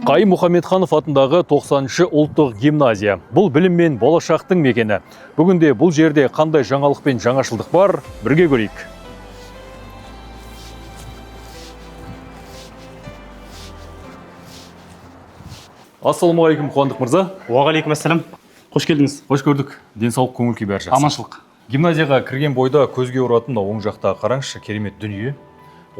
Қайым Мұхамедханов атындағы 90-шы ұлттық гимназия. Бұл білім мен болашақтың мекені. Бүгінде бұл жерде қандай жаңалық пен жаңашылдық бар, бірге көрейік. Ассалаумағалейкум, Қуандық мырза. Уағалейкум ассалам. Қош келдіңіз. Қош көрдік. Денсаулық, көңіл күй бәрі жақсы. Аманшылық. Гимназияға кірген бойда көзге ұратын мына оң жақта, қараңызшы, керемет дүние.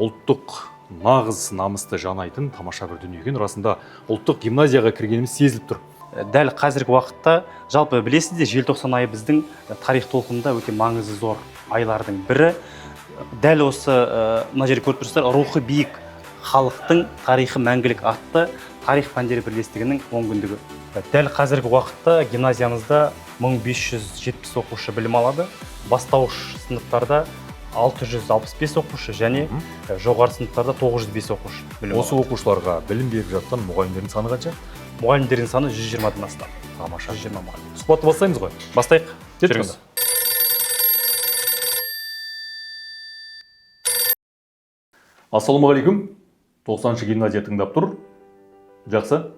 Ұлттық нағыз намысты жанайтын тамаша бір дүние екен. Расында, ұлттық гимназияға кіргеніміз сезіліп тұр. Дәл қазіргі уақытта, жалпы білесіздер, желтоқсан айы біздің тарих толқынында өте маңызы зор айлардың бірі. Дәл осы мына жерде көріп тұрсыздар, рухы биік халықтың тарихы мәңгілік атты тарих пәндері бірлестігінің 10 күндігі. Дәл қазіргі уақытта гимназиямызда 1570 оқушы білім алады. Бастауыш сыныптарда 665 оқушы және жоғары сыныптарда 905 оқушы білім Осы алады. оқушыларға білім беріп жатқан мұғалімдердің саны қанша? Мұғалімдердің саны 120-дан астам. Тамаша. 120 мұғалім. Сұхбатты бастаймыз ғой. Бастайық. Кеттік Жүріңіз. онда. Ассалаумағалейкум. 90-шы гимназия тыңдап тұр. Жақсы.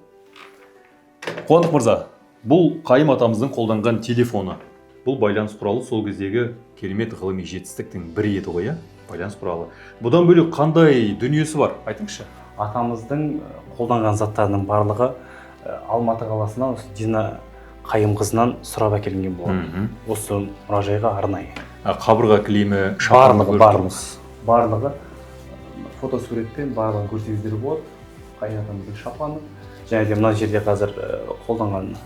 Қуандық мырза, бұл Қайым атамыздың қолданған телефоны. Бұл байланыс құралы сол кездегі керемет ғылыми жетістіктің бірі еді ғой, иә? Байланыс құралы. Бұдан бөлек қандай дүниесі бар? Айтыңызшы. Атамыздың қолданған заттарының барлығы Алматы қаласынан осы Дина Қайымқызынан сұрап әкелінген болатын. Осы мұражайға арнайы. Қабырға кілемі, шапанын Барлығы, көріп барлығы. тұрмыз. Барлығы фотосуретпен барлығын көрсеңіздер болады. Қайым атамыздың шапаны. Және де мына жерде қазір қолданған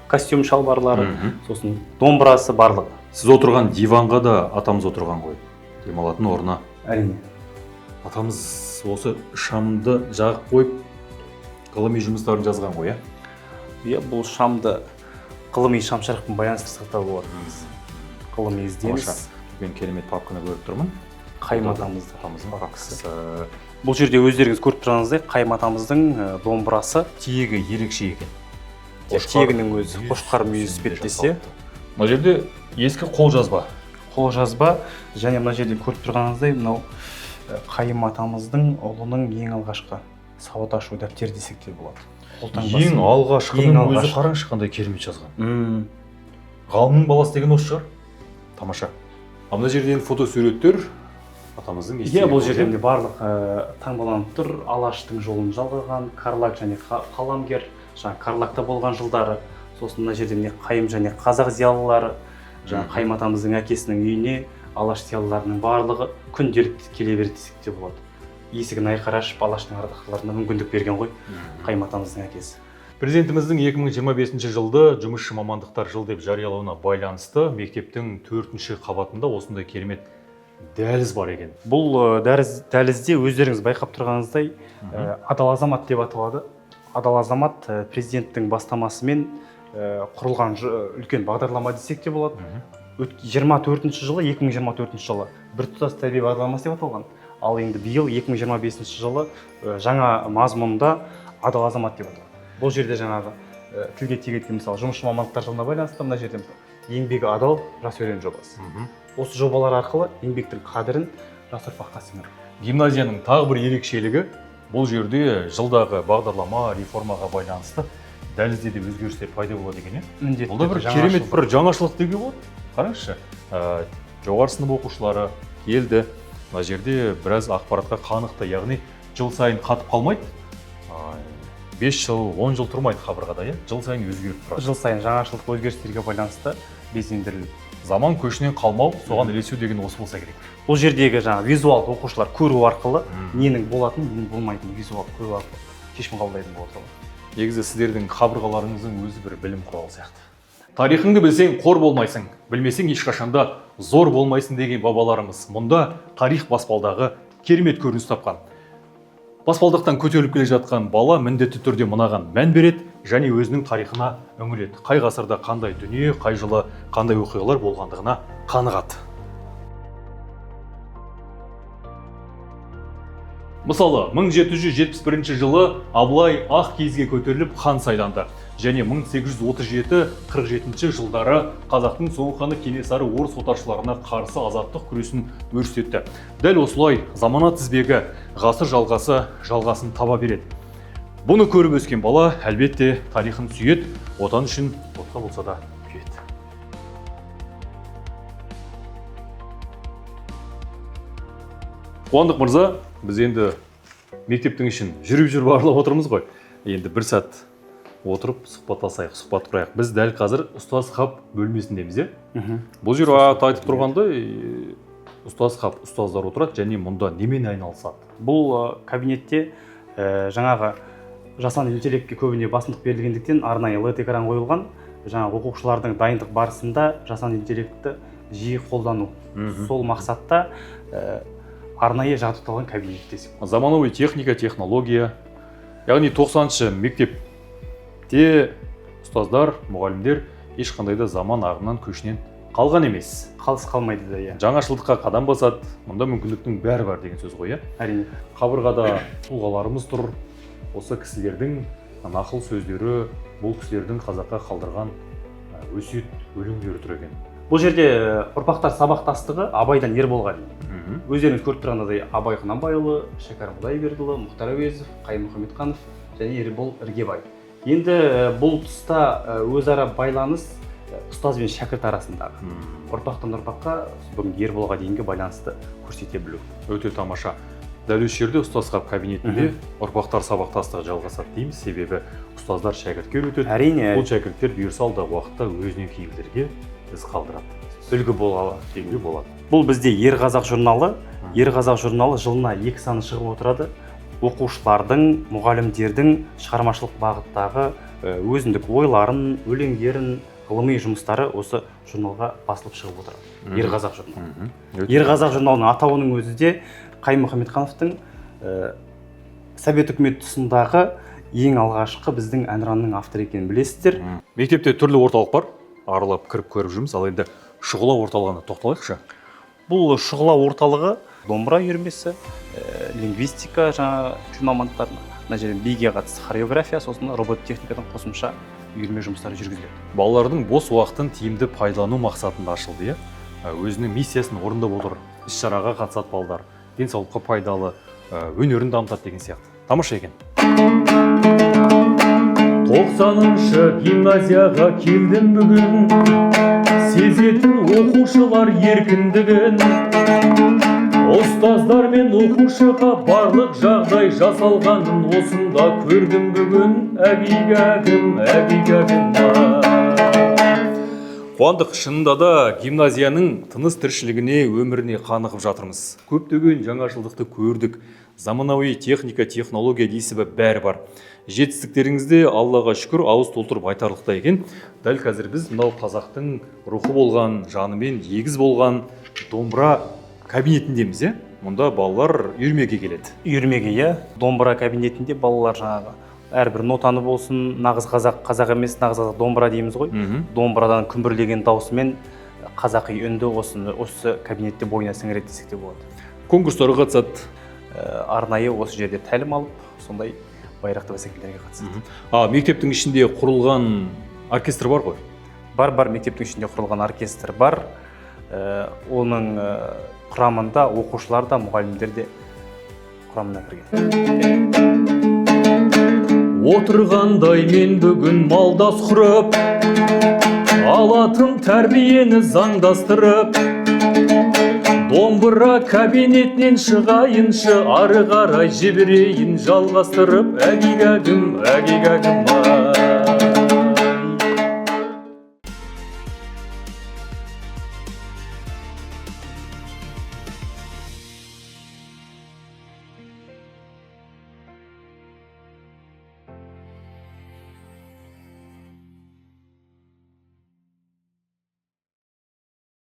костюм шалбарлары, сосын домбырасы, барлығы. Сіз отырған диванға да атамыз отырған ғой. Демалатын орны. Әрине. Атамыз осы шамды жағып қойып ғылыми жұмыстарын жазған ғой, иә? Иә, бұл шамды ғылыми шамшырақпен байланыстырсақ та болады негізі. Ғылыми ізденіс. Тамаша. Мен керемет папканы көріп тұрмын. Қайым атамызды. Атамыздың папкасы. Бұл жерде өздеріңіз көріп тұрғаныңыздай, Қайым атамыздың домбырасы. Тиегі ерекше екен. Тиегінің өзі мүйіз қошқар мүйіз түсінде іспеттесе. жасалыпты. Мына жерде ескі қолжазба. Қолжазба және мына жерде көріп тұрғаныңыздай, мынау Қайым атамыздың ұлының ең алғашқы сауат ашу дәптері десек те болады. Қолтаңбасы. Ең алғашқының Ең өзі, алғашқы. қараңызшы, қандай керемет жазған. Ғалымның баласы деген осы шығар. Тамаша. А мына жерде енді фотосуреттер, атамыздың Иә, естелігі бұл ғой, жерде иә? міне барлық таңбаланып тұр. Алаштың жолын жалғаған, Карлаг және қаламгер, жаңа Карлагта болған жылдары. Сосын мына жерде міне Қайым және қазақ зиялылары, жаңа Қайым атамыздың әкесінің үйіне Алаш зиялыларының барлығы күнделікті келе берді десек те болады. Есігін айқара ашып, Алаштың ардақтыларына мүмкіндік берген ғой Қайым атамыздың әкесі. Президентіміздің 2025 жылды жұмысшы мамандықтар жыл деп жариялауына байланысты мектептің төртінші қабатында осындай керемет дәліз бар екен. Бұл дәлізде өздеріңіз байқап тұрғаныңыздай, адал азамат деп аталады. Адал азамат президенттің бастамасымен құрылған үлкен бағдарлама десек те болады. 24 жылы, 2024 жылы біртұтас тәрбие бағдарламасы деп аталған. Ал енді биыл, 2025 жылы, жаңа мазмұнда адал азамат деп аталады. Бұл жерде жаңағы тілге тиек еткен, мысалы, жұмысшы мамандықтар жылына байланысты мына жерде, мысалы, еңбегі адал жас өрен жобасы. Осы жобалар арқылы еңбектің қадірін жас ұрпаққа сіңіру. Гимназияның тағы бір ерекшелігі: бұл жерде жылдағы бағдарлама, реформаға байланысты дәлізде де өзгерістер пайда болады екен, иә? Міндетті Бұл да бір түрде керемет жаңашылдық. бір жаңашылдық деуге болады. Қараңызшы, жоғары сынып оқушылары келді. Мына жерде біраз ақпаратқа қанықты, яғни жыл сайын қатып қалмайды. 5 жыл, 10 жыл тұрмайды қабырғада, иә? Жыл сайын өзгеріп тұрады. Жыл сайын жаңашылдық, өзгерістерге байланысты безендіріліп. Заман көшінен қалмау, соған ілесу деген осы болса керек. Бұл жердегі жаңа визуалды оқушылар көру арқылы ненің болатынын, ненің болмайтынын визуалды көру арқылы шешім қабылдайтын болады. Негізі сіздердің қабырғаларыңыздың өзі бір білім құралы сияқты. Тарихыңды білсең, қор болмайсың, білмесең, ешқашанда зор болмайсың деген бабаларымыз. Мұнда тарих баспалдағы керемет көрініс тапқан. Баспалдақтан көтеріліп келе жатқан бала міндетті түрде мынаған мән береді және өзінің тарихына үңіледі. Қай ғасырда қандай дүние, қай жылы қандай оқиғалар болғандығына қанығады. Мысалы, 1771 жылы Абылай ақ киізге көтеріліп, хан сайланды. Және 1837-47 жылдары қазақтың соңғы ханы Кенесары орыс отаршыларына қарсы азаттық күресін өрістетті. Дәл осылай замана тізбегі, ғасыр жалғасы жалғасын таба береді. Бұны көріп өскен бала әлбетте тарихын сүйеді, отан үшін отқа болса да күйеді. Қуандық мырза, біз енді мектептің ішін жүріп жүріп аралап отырмыз ғой. Енді бір сәт отырып сұхбаттасайық, сұхбат құрайық. Біз дәл қазір ұстаз хаб бөлмесіндеміз, иә? Бұл жер аты айтып тұрғандай, ұстаз хаб, ұстаздар отырады және мұнда немен айналысады? Бұл кабинетте жаңағы жасанды интеллектке көбіне басымдық берілгендіктен арнайы LED экран қойылған. Жаңағы оқушылардың дайындық барысында жасанды интеллектті жиі қолдану. Сол мақсатта арнайы жабдықталған кабинет десек. Заманауи техника, технология. Яғни 90-шы мектепте ұстаздар, мұғалімдер ешқандай да заман ағымнан, көшінен қалған емес. Қалыс қалмайды да, иә. Жаңашылдыққа қадам басады. Мұнда мүмкіндіктің бәрі бар деген сөз ғой, иә? Әрине. Қабырғада тұлғаларымыз тұр. Осы кісілердің нақыл сөздері, бұл кісілердің қазаққа қалдырған өсиет өлеңдері тұр екен. Бұл жерде ұрпақтар сабақтастығы Абайдан Ерболға дейін. Өздеріңіз көріп тұрғандай, Абай Құнанбайұлы, Шәкәрім Құдайбердіұлы, Мұхтар Әуезов, Қайым Мұхамедханов және Ербол Іргебай. Енді бұл тұста өзара байланыс ұстаз бен шәкірт арасындағы. Ұрпақтан ұрпаққа бүгінгі Ерболға дейінгі байланысты көрсете білу. Өте тамаша. Дәл осы жерде ұстаз хаб кабинетінде ұрпақтар сабақтастығы жалғасады дейміз, себебі ұстаздар шәкіртке үйретеді. Әрине. Бұл шәкірттер бұйырса алдағы уақытта өзінен кейінгілерге із қалдырады. Үлгі бола алады. Үлгі болады. Бұл бізде Ер Қазақ журналы. Ер Қазақ журналы жылына 2 саны шығып отырады. Оқушылардың, мұғалімдердің шығармашылық бағыттағы өзіндік ойларын, өлеңдерін, ғылыми жұмыстары осы журналға басылып шығып отырады. Ер Қазақ журналы. Ер Қазақ журналының атауының өзі де Қайым Мұхамедхановтың Совет үкіметі тұсындағы ең алғашқы біздің әнұранның авторы екенін білесіздер. Мектепте түрлі орталық бар. Аралап кіріп көріп жүрміз. Ал енді Шұғыла орталығына тоқталайықшы. Бұл Шұғыла орталығы домбыра үйірмесі, лингвистика жаңа тіл мамандықтарына, мына жерде биге қатысты хореография, сосын робот техникадан қосымша үйірме жұмыстары жүргізіледі. Балалардың бос уақытын тиімді пайдалану мақсатында ашылды, иә? Өзінің миссиясын орындап отыр. Іс-шараға қатысады балалар, денсаулыққа пайдалы, өнерін дамытады деген сияқты. Тамаша екен. 90-шы гимназияға келдім бүгін, сезетін оқушылар еркіндігін. Ұстаздар мен оқушыға барлық жағдай жасалғанын осында көрдім бүгін. Әгигәгім, әгигәгім. Қуандық, шынында да гимназияның тыныс тіршілігіне, өміріне қанығып жатырмыз. Көптеген жаңашылдықты көрдік. Заманауи техника, технология дейсі бе, бәрі бар. Жетістіктеріңізде Аллаға шүкір ауыз толтырып айтарлықтай екен. Дәл қазір біз мынау қазақтың рухы болған, жанымен егіз болған домбыра кабинетіндеміз, иә? Мұнда балалар үйірмеге келеді. Үйірмеге, иә. Домбыра кабинетінде балалар жаңағы әрбір нотаны болсын, нағыз қазақ, қазақ емес, нағыз қазақ домбыра дейміз ғой. Домбырадан күмбірлеген даусымен қазақи үнді осы кабинетте бойына сіңіреді десек те болады. Конкурстарға қатысады. Арнайы осы жерде тәлім алып, сондай байрақты бәсекелерге қатысады. Мектептің ішінде құрылған оркестр бар ғой? Бар, бар, мектептің ішінде құрылған оркестр бар. Оның құрамында оқушылар да, мұғалімдер де құрамына кірген. Отырғандай мен бүгін малдас құрып, алатын тәрбиені заңдастырып, домбыра кабинетінен шығайыншы, ары қарай жіберейін жалғастырып, әгигәгім, әгигәгім.